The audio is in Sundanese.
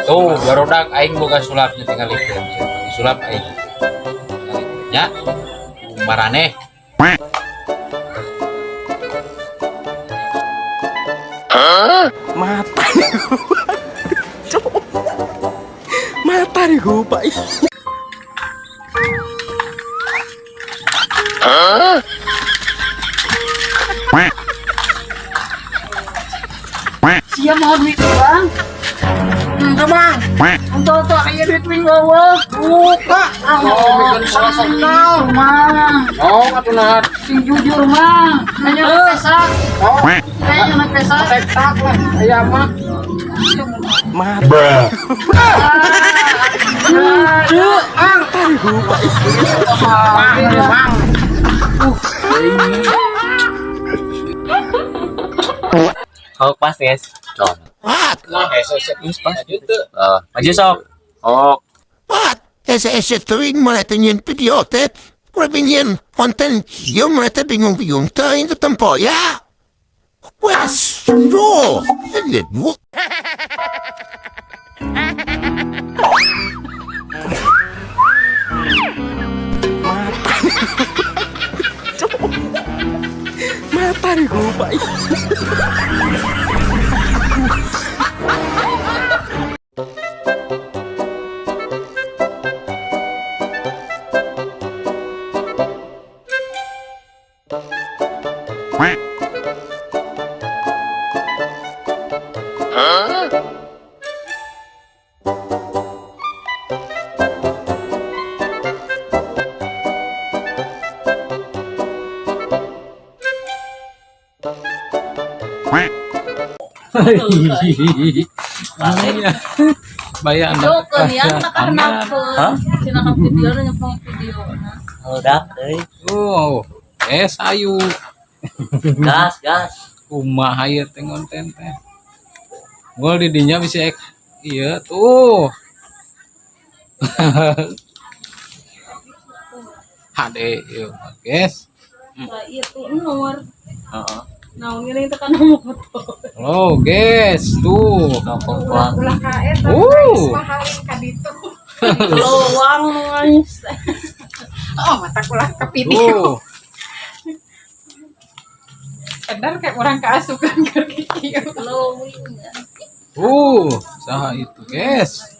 Tuh, barudak aing boga sulapnya tinggal ikut. Sulap aing. Nya. Maraneh. Mata nih gua. Cuk. Mata nih gua, Pak. Sia mau duit bang. Enggak bang. Untuk tuh kayak duit wing bawa. Buka. Oh, mang. Oh, atuh nah. Sing jujur mang. Hanya pesa. Kayaknya pesa. Tak lah, aya mah. Mata. Cuk. Mata nih gua, Pak. Mang, mang. Oh, pas guys. Nah, hese hese. Pas. Maju Maju sok. Oh, What? Ese tuwing mo natin yung video, te. Grabe konten yung natin bingung-bingung tayo ito tampo, ya? Pues, no. Hindi mo. Mata nih. Cuk. Mata nih gua, Pak. Bayang. Joker ya, nakahanap. Hah? Sinakap video na yung pang video na. Udah, euy. Oh, ayu. Gas, gas. Kumaha ieu teh konten teh. Gol di dinya bisa ek. Iya tuh. Hade ieu mah, guys. Nah, itu nur. Heeh. Nah, ngene itu kan motor. Oh, guys, tuh. Kampung pulang. Ulah kaet. Uh. Kaditu. Lowang guys. Oh, mata ulah ke video. Tuh. Bener kayak orang keasukan ke video. Lowing. Saha itu, guys.